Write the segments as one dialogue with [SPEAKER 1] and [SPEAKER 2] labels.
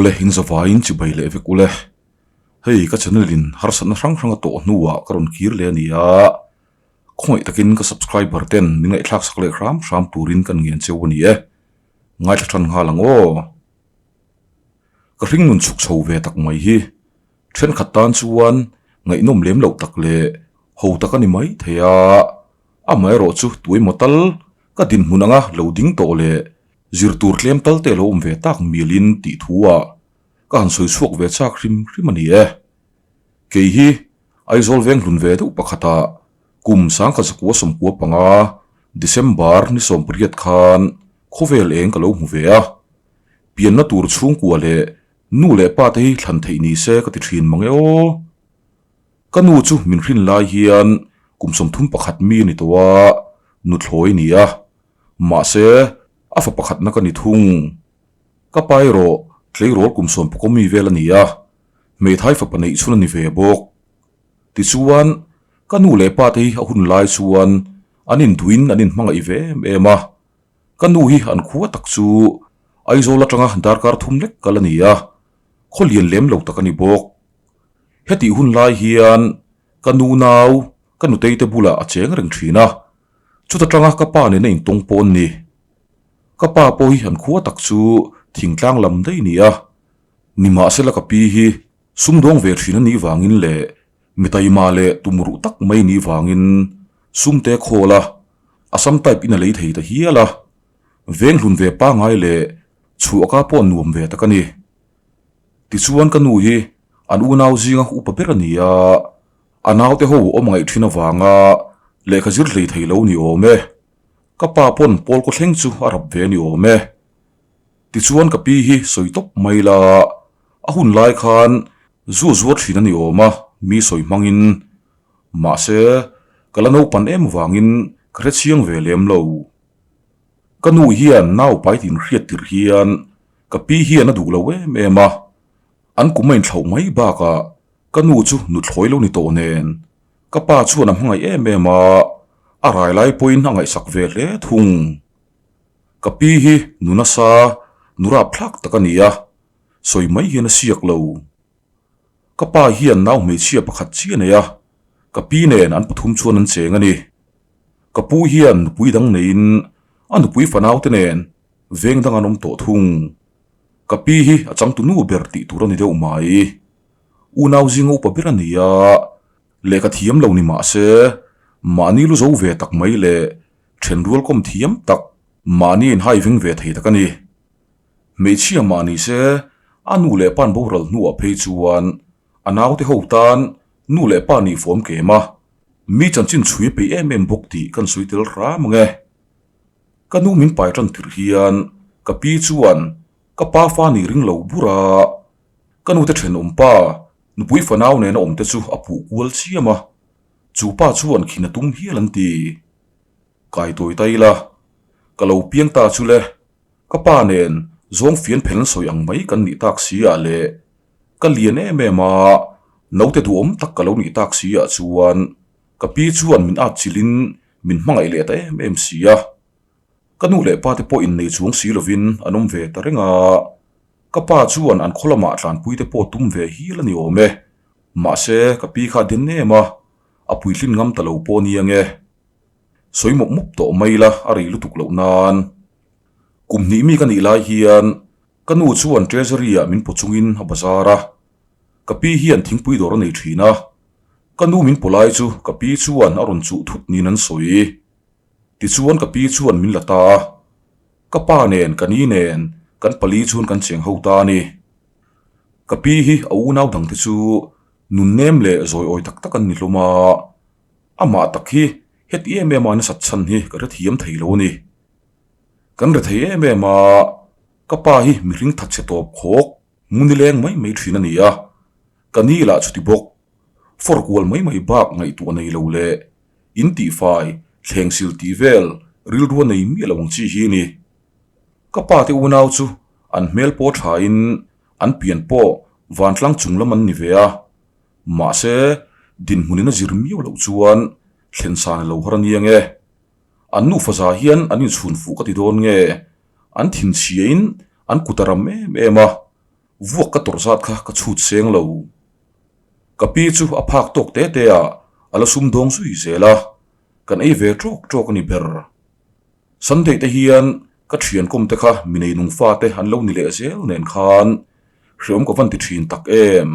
[SPEAKER 1] Awle in zavaiin chibai leh vek ule. Hei ka channel in harsatna hrang hrang a tawh hnuah ka rawn kir leh a ni a, khawngaih takin ka subscriber ten min ngaihthlak sak leh hram hram turin kan ngen cheu a ni e. Ngaithla than nghal ang aw. Ka hring nun chhuk chho ve tak mai hi thenkhat tan chuan ngaihnawm lem loh tak leh ho tak a ni mai thei a, amaherawh chu tuemaw tal ka dinhmun anga lo ding tawh leh Zir tur tlem tal te lo awm ve tak milin tih thu ah ka han sawi chhuak ve chak hrim hrim a ni e. Kei hi Aizawl veng hlun ve deuh pakhat ah kum sangkhat zakua sawmkua panga December ni 18 khan khawvel eng ka lo hmu ve a. Pianna tur chhungkua leh nu leh pa te hi thlan theih ni se ka ti thin mang e aw. Ka nu chu min hrin lai hian kum 31 mi a ni tawh a, nuthlawi a ni a. Mahse, a fa pakhatna ka ni thung. Ka pa erawh tleirawl kum 11 mi vel a ni a, hmeithai fapa neih chhun a ni ve bawk. Tichuan, ka nu leh pa te hi a hun lai chuan an induhin an inhmangaih ve em em a. Ka nu hi an khua tak chu Aizawl atanga darkar thum lek kal a ni a, khaw lian lem lo tak a ni bawk. Hetih hun lai hian ka nu nau, ka nutei te bulah a cheng reng thin a. Chuta tanga ka pa nena intawng pawn ni. Ka pa pawh hi an khua tak chu thingtlang lam daih ni a. Nimahsela ka pi hi sumdawng ve thin a nih vangin leh mi taima leh tumruh tak mai nih vangin sumte khawl a, Assam type in a lei thei ta hial a. Veng hlun ve pangai leh chhuahka pawh nuam ve tak a ni. Tichuan ka nu hi an unau zinga upa ber a ni a. A naute ho awm ngaih thin avanga lehkha zir hlei thei lo ni awm e. Ka pa pawn pawl kaw thleng chu a rap ve ni awm e. Tichuan ka pi hi sawi tawp mai la, a hun lai khan zu zuar thin a ni awm a, mi sawi hmangin. Mahse, ka la naupan em vangin ka hre chiang ve lem lo. Ka nu hian nau pai tin hriat tirh hian ka pi hian a duh lo em em a, an kum a inthlauh mai bakah Ka nu chu nuthlawi lo ni tawh nen, ka pa chuan a hmangaih em em a, a rai lai pawhin a ngaihsak ve hle thung. Ka pi hi nu nasa, nu rapthlak tak a ni a, sawi mai hian a siak lo. Ka pa hian nau hmeichhia pakhat chiah a nei a, ka pi nen an pathum chuan an cheng a ni. Ka pu hian nupui dang neiin a nupui fanaute nen veng dang an awm tawh thung. Ka pi hi a changtu nu ber tih tur a ni deuh mai. Unau zinga upa ber a ni a, lehkha thiam lo ni mah se, mahni lu zo ve tak mai leh thenrual kawm thiam tak, mahni inhai veng ve thei tak a ni. Hmeichhia mah ni se, a nu leh pa'n boral hnuah phei chuan a naute ho tan nu leh pa nih fawm kem a, mi chanchin chhui a peih em em bawk tih kan sawi tel hram ang e. Ka nu min pai tan tirh hian ka pi chuan ka pa fa nih ring lo bur a, Ka nute thenawm pa, nupui fanau nena awm te chu a puh kual chiam a, chu pa chuan khin a tum hial an ti. Kai tawi ta ila, ka lo piang ta chu le, ka pa nen zawng fian phel an sawi ang mai kan nih tak si ah leh ka lian em em a, naute duhawm tak ka lo nih tak si ah chuan ka pi chuan min at chilhin min hmangaih leh ta em em si a. Ka nu leh pa te pawh innei chuang si lovin an awm ve ta reng a. Ka pa chuan an khaw lamah tlanpui te pawh tum ve hial a ni awm e. Mahse, ka pi kha a den em a, a puitlin ngam ta lo pawh a ni ang e. Sawi mawp mawp tawh mai la a rei lutuk loh nan. Kum hnih mi ka nih lai hian ka nu chuan Treasury ah min paw chungin a bazar a. Ka pi hian thingpui dawr a nei thin a. Ka nu min paw lai chu ka pi chuan a rawn chuh thut niin an sawi. Tichuan ka pi chuan min la ta a. Ka pa nen ka ni nen kan pali chuan kan cheng ho ta a ni. Ka pi hi a unau dangte chu nun nem leh zawi awi tak tak an ni hlawm a, amah tak hi heti em em a nasat chhan hi ka hrethiam thei lo a ni. Kan rethei em em a, ka pa hi mihring thatchhe tawp khawk ngun i leng mai mai thin a ni a, ka ni lah chuti bawk, fawr kual mai mai bak ngaihtuah nei lo leh In tihfai, thleng sil tih vel rilru a nei miah lo ang chi hi a ni. Ka pa te unau chu an hmel pawh thain an pian pawh vantlang chung lam an ni ve a. Mahse, dinhmunin a zir miau loh chuan thlen san a lo har a ni ang e. An nufa za hian an inchhun fuh ka ti dawn nge? An thinchhiain an kut a ram em em a. Vuak ka tawrh zat kha ka chhut seng lo. Ka pi chu a phak tawk te te a, a la sumdawng zui zel a, kan ei ve tawk tawk a ni ber. Sunday te hian ka thian kawm te kha mi neinung fate an lo ni leh zel nen khan hreawm ka van ti thin tak em.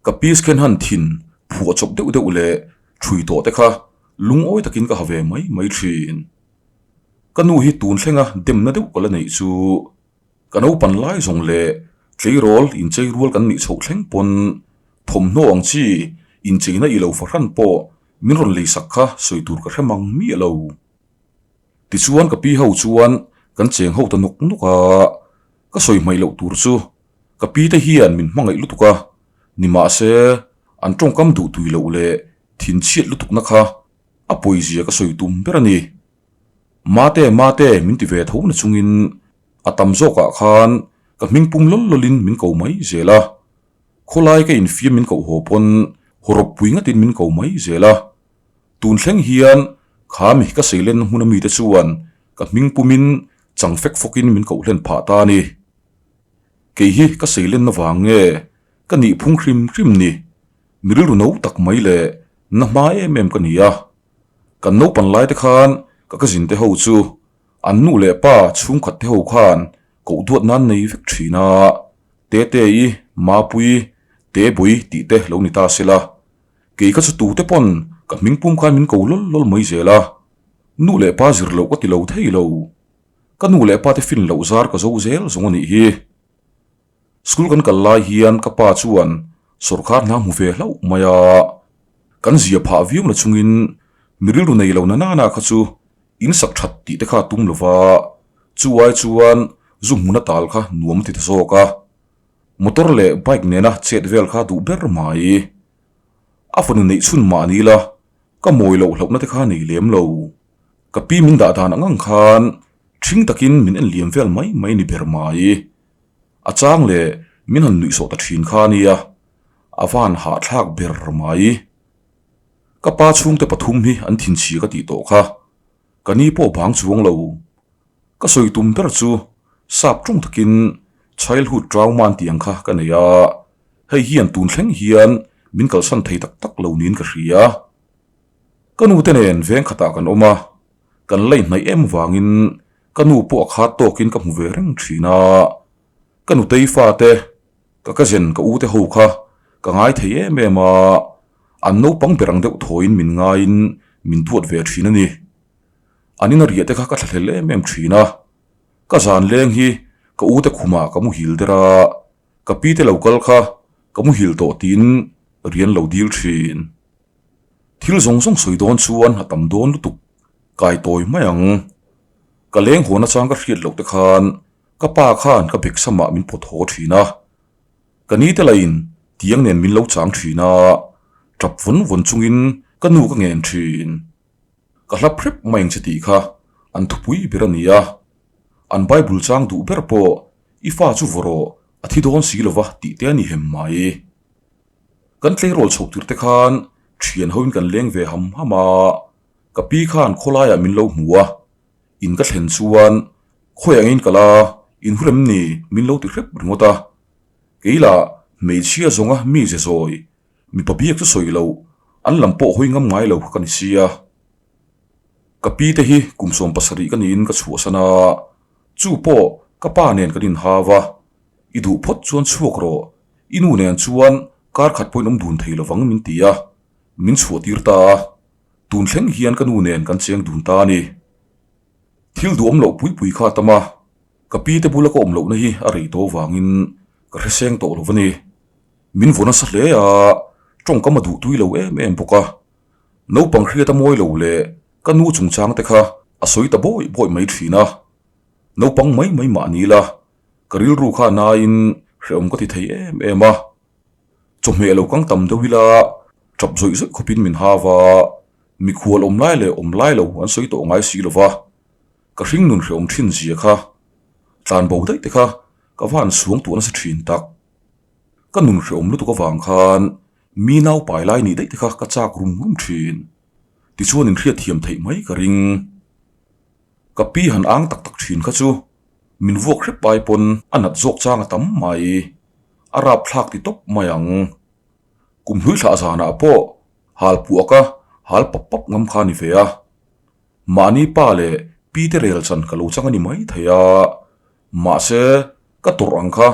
[SPEAKER 1] Ka pi scen han thin phuah chawp deuh deuh leh thui tawh te kha lungawi takin ka ha ve mai mai thin. Ka nu hi tun thlenga demna deuh ka la neih chu ka naupan lai zawng leh tleirawl inchei rual kan nih chhoh thleng pawn thawmhnaw ang chi incheina i lo fahran pawh min rawn leisak kha sawi tur ka hre mang miah lo. Tichuan ka pi ho chuan kan cheng ho ta nawk nawk a, ka sawi hmaih loh tur chu ka pi te hian min hmangaih lutuk a, nimahse an tawngkam duh tui loh leh thinchhiat lutukna kha a pawizia ka sawi tum ber a ni. Mate mate min ti ve tho na chungin a tam zawkah khan ka hming pum lawl lawlin min ko mai zel a, khawlai ka infiam min koh haw pawn hawrawp pui ngatin min ko mai zel a. Tun thleng hian kha mi ka seilenna hmun a mite chuan ka hming pumin chang fek fawkin min koh hlen phah ta a ni. Kei hi ka seilenna vang nge ka nih phung hrim hrim ni? Mi rilru no tak mai leh na hma em em ka ni a. Kan naupan lai te khan ka cousin te ho chu an nu leh pa chhungkhat te ho khan koh duat nan nei vek thin a, Tete-i, Mapui, Tebui tih te lo ni ta sela. Kei ka chu tute pawn ka hming pum khan min ko lawl lawl mai zel a, nu leh pa zir loh ka ti lo thei lo. Ka nu leh pa te fin loh zar ka zo zel zawng a nih hi. School kan kal lai hian ka pa chuan sawrkar hna hmu ve hlauh mai a, kan zia phah viau na chungin mi rilru nei lo na nana kha chu in sak that tih te kha a tum lo va, chu ai chuan zu hmuna tal kha nuam a ti ta zawk a. Motor leh bike nena chet vel kha duh ber mai. A fanu neih chhun mah ni la, ka mawi loh hlauhna te kha nei lem lo. Ka pi min dah dan ang ang khan ṭhing takin min en liam vel mai mai ni ber mai. A chang leh min han nuihsawh ta ṭhin kha nia, a van hahthlak ber mai. Ka pa chhungte pathum hi an thinchhia ka tih tawh kha, ka ni pawh bang chuang lo. Ka sawi tum ber chu sap ṭawng takin childhood trauma an tih ang kha ka nei a, hei hian tun thleng hian min kalsan thei tak tak lo niin ka hria. Ka nu te nen veng khatah kan awm a, kan lei hnaih em vangin ka nu pawh a khat tawkin ka hmu ve reng thin a, ka nutei fate, ka cousin ka u te ho kha ka ngai thei em em a, an naupang ber ang deuh thawiin min ngaiin min duat ve thin a ni. An ina riah te kha ka thlahlel em em thin a, ka zan leng hi ka u te khumah ka muhil der a, ka pi te lo kal kha ka muhil tawh tiin rian lo dil thin. Thil zawng zawng sawi dawn chuan a tam dawn lutuk kai tawi mai ang. Ka leng hawn achang ka hriat loh te khan ka pa khan ka bek samah min pawt haw thin a, ka ni te lahin tiang nen min lo chang thin a, tap vawn vawn chungin ka nu ka ngen thin. Ka hlap hrep mai ang che tih kha an thupui ber a ni a, an Bible chang duh ber pawh i fa chu vaw rawh a thi dawn si lova tih te a ni hem mai. Kan tleirawl chhoh tir te khan thian hoin kan leng ve ham ham a, ka pi khan khawlaiah min lo hmu a, in ka thlen chuan khawi angin ka la inhur em ni min lo ti hrep ringawt a, kei lah hmeichhia zawnga mi ze zawi Mipa biak chu sawi loh, an lam pawh hawi ngam ngai lo kha ka ni sia. Ka pi te hi kum 70 ka niin ka chhuahsan a, chu pawh ka pa nen kan inhau a, i duh phawt chuan chhuak rawh, i nu nen chuan kar khat pawhin awm dun thei lovang min ti a, min chhuah tir ta a, tun thleng hian ka nu nen kan cheng dun ta a ni. Thil duhawm loh pui pui kha a tam a, ka pi te bula ka awm lohna hi a rei tawh avangin ka hreseng tawh lo a ni. Min vaw nasa hle a, tawngkam a duh tui lo em em bawk a. Naupang hriat a mawi lo leh ka nu chungchang te kha a sawi ta bawi bawi mai thin a. Naupang mai mai mah ni la, ka rilru kha naiin hrehawm ka ti thei em em a. Chawhmeh lo kang tam deuh ila tap zawih zawih khawpin min hau a, mikhual awm lai leh awm lai lo an sawi tawh ngai si lo va. Ka hring nun hrehawm thin zia kha, tlanbo daih te kha ka van suang tuah nasa thin tak. Ka nun hrehawm lutuk avang khan mi nau pai lai nih daih te kha ka chak rum rum thin. Tichuan in hriat thiam theih mai ka ring. Ka pi han ang tak tak thin kha chu min vuak hrep ai pawn a nat zawk chang a tam mai. a rapthlak ti tawp mai ang. Kum hlui thlah zanah pawh hal puah ka hal pap pap ngam kha a ni ve a. Mahni pa leh pi te rel chan ka lo chang a ni mai thei a, mahse ka tawrh ang kha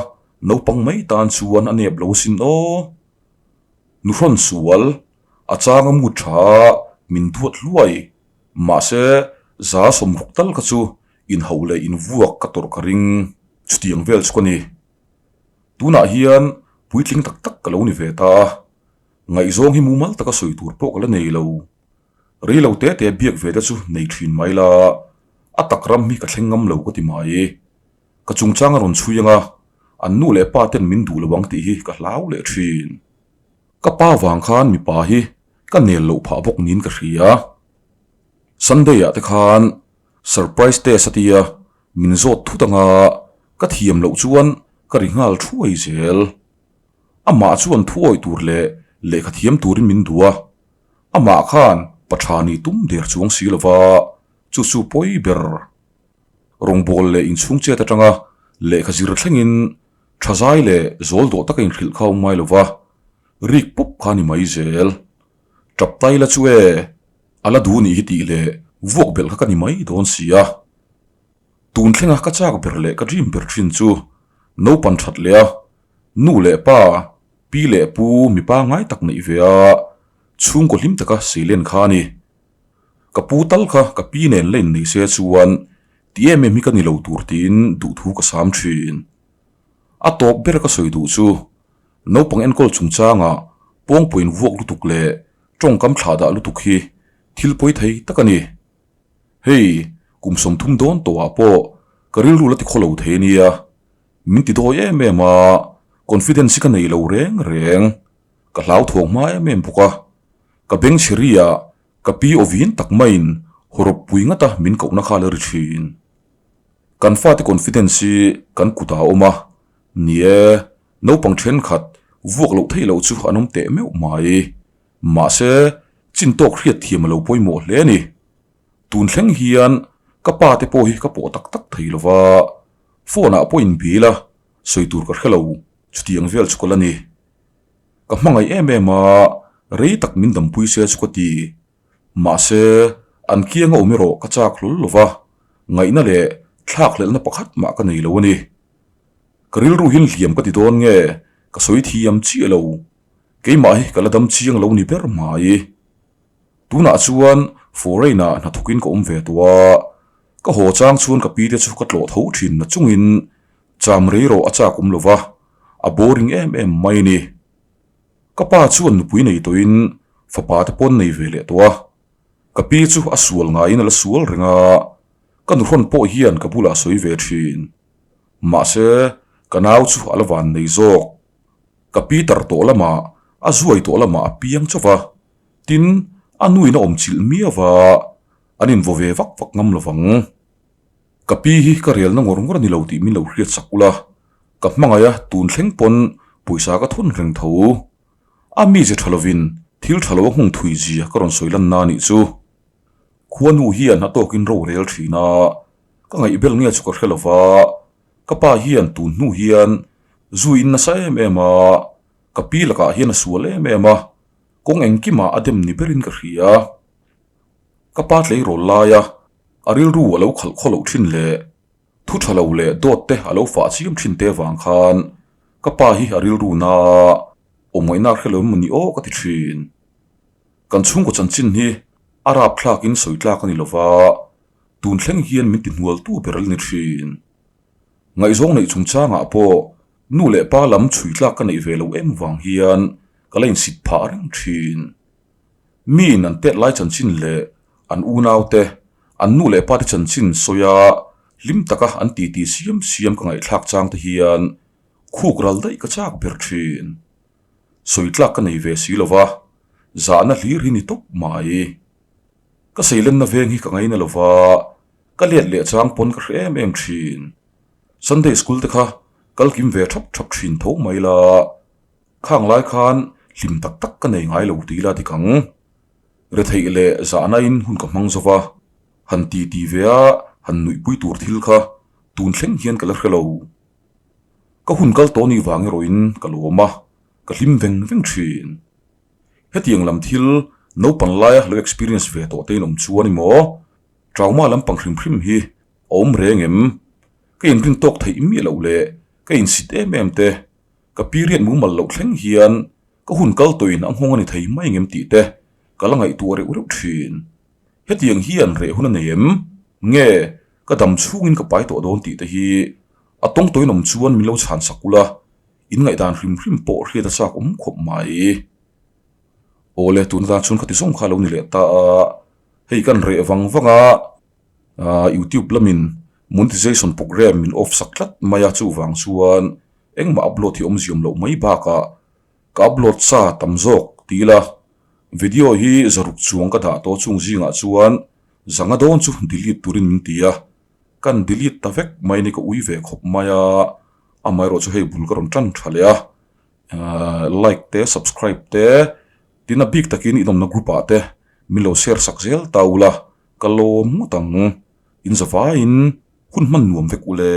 [SPEAKER 1] naupang mai tan chuan a nep lo sin aw. Nuhrawn sual a chang a mut tha a min duat hluai, mahse za sawmruk tal kha chu inhauh leh invuak ka tawrh ka ring chutiang vel chu ka ni. Tunah hian puitling tak tak ka lo ni ve ta a, ngaihzawng hi mumal taka sawi tur pawh ka la nei lo. Rei lo te te biak ve te chu nei thin mai la, a tak ram hi ka thleng ngam lo ka ti mai. Ka chungchang a rawn chhui ang a, an nu leh pa ten min duh lo ang tih hi ka hlau leh thin. Ka pa vang khan mipa hi ka nel loh phah bawk niin ka hria. Sunday ah te khan surprise test a tia min zawt thut anga ka thiam loh chuan ka ri nghal thuai zel. Amah chuan thuawi tur leh lehkha thiam turin min duh a, amah khan pa tha nih tum der chuang si lova chu chu pawi ber. Rawngbâwl leh inchhung chet aṭanga lehkha zir thlengin tha zai leh zawl dawh taka inhrilh kha a awm ngai lova, rik pawp kha a ni mai zel. Ṭap tai la chu e, a la duh nih hi tih leh vuak belh kha ka ni mai dawn si a. Tun thlenga ka chak ber leh ka dream ber ṭhin chu naupan ṭhat leh a, nu leh pa, pi leh pu mipa ngai tak neih ve a, chhungkaw hlim taka seilen kha a ni. Ka pu tal kha ka pi nen la innei se chuan ti em em hi ka ni lo tur tiin duhthu ka sam thin. A tawp ber ka sawi duh chu naupang enkawl chungchangah pawngpuiin vuak lutuk leh tawngkam thlah dah lutuk hi thil pawi thei tak a ni. Hei, kum 30 dawn tawhah pawh ka rilru la tikhaw lo thei a nia. Min ti dawi em em a, confidence hi ka nei lo reng reng. Ka hlauthawng hma em em bawk a. Ka beng chhe ri ah ka pi aw vin tak maiin hawrawp pui ngata min kohna kha a la ri thin. Kan fate confidence hi kan kutah a awm a, ni e, naupang thenkhat vuak loh theih loh chu an awm teh meuh mai. Mahse, chin tawk hriat thiam a lo pawimawh hle a ni. Tun thleng hian ka pa te pawh hi ka pawh tak tak thei lova, phone ah pawh inbil a, sawi tur ka hre lo, chutiang vel chu ka la ni. Ka hmangaih em em a, rei tak min dampui se chu ka ti. Mahse, an kianga awm erawh ka chak hlawl lo va, ngaihna leh thlakhlelhna pakhat mah ka nei lo a ni. Ka rilru hian hliam ka ti dawn nge, ka sawi thiam chiah lo. Keimah hi ka la dam chiang lo ni ber mai. Tunah chuan foreign-ah hnathawkin ka awm ve tawh a, ka haw chang chuan ka pi te chu ka tlawh tho thin na chungin Cham rei rawh a chak awm lova, a boring em em mai a ni. Ka pa chuan nupui nei tawhin fapa te pawn nei ve leh tawh a. Ka pi chu a sual ngaiin a la sual reng a, ka nuhrawn pawh hian ka bulah a sawi ve thin. Mahse, ka nau chu a la van nei zawk. Ka pi tar tawh lamah, a zuai tawh lamah a piang chauh va, tin, a nuin a awm chilh miau va, an invaw ve vak vak ngam lovang. Ka pi hi ka relna ngawr ngawr a ni lo tih min lo hriat sak ula, ka hmangaih a tun thleng pawn pawisa ka thawn reng tho. A mize tha lovin thil tha lo a nghawng thui zia ka rawn sawi lanna a nih chu. Khuanu hian a tawkin ro rel thin a, ka ngaihbel nge chu ka hre lova, ka pa hian tun hnu hian zu in nasa em em a, ka pi lakah hian a sual em em a, kawng engkimah a dem ni berin ka hria. Ka pa tleirawl laia A rilru a lo khalh khaw loh thin leh thu tha lo leh dawt te a lo fah chiam thin te vang khan ka pa hi a rilru na awm ngaihna hre lo emaw ni aw ka ti thin. Kan chhungkaw chanchin hi a rap thlakin sawi tlak a ni lova, tun thleng hian min ti hnual tu ber a la ni thin. Ngaihzawng neih chungchangah pawh nu leh pa lam chhui tlak ka neih ve lo em vang hian ka la insit phah reng thin. Miin an tet lai chanchin leh an unaute, an nu leh pate chanchin sawia hlim taka an titi siam siam ka ngaihthlak chang te hian khuk ral daih ka chak ber thin. Sawi tlak ka nei ve si lova, zahna hlir hi ni tawp mai. Ka seilenna veng hi ka ngaina lova, ka let leh chang pawn ka hre em em thin. Sunday school te kha kal kim ve thap thap thin tho mai la. Khang lai khan hlim tak tak ka nei ngai lo tih ila dik ang. Retheih leh zahna in hun ka hmang zova, han ti ti ve a han nuihpui tur thil kha tun thleng hian ka la hre lo. Ka hun kal tawh nih vang erawhin ka lawm a, ka hlim veng veng thin. Hetiang lam thil naupang laia lo experience ve tawh te in awm chuan emaw trauma lampang hrim hrim hi a awm reng em? Ka inrin tawk theih miah loh leh ka insit em em te, ka period mumal loh thleng hian ka hun kal tawhin a nghawng a ni thei mai ngem tih te ka la ngaihtuah reuh reuh thin. Hetiang hian reh hun a nei em? Nge ka dam chhungin ka pai tawh dawn tih te hi a tawng tawhin awm chuan min lo chhan sak ula, in ngaihdan hrim hrim pawh hriat a chak awm khawp mai. Awle tun atan chuan khati zawng kha a lo ni leh ta a, hei kan reh vang vang a, YouTube lamin monetization program min off sak tlat mai a, chuvang chuan engmah upload hi awmziam loh mai bakah ka upload sa tam zawk ti ila video hi zaruk chuang ka dah tawh chung zingah chuan zanga dawn chu delete turin min ti a, kan delete ta vek mai a ni ka ui ve khawp mai a, amaherawhchu hei bul ka rawn tan tha leh a. Like te subscribe te tin a bik takin in awmna group ah te min lo share sak zel ta ula ka lawm ngawt ang in zavaiin hun hman nuam vek ule.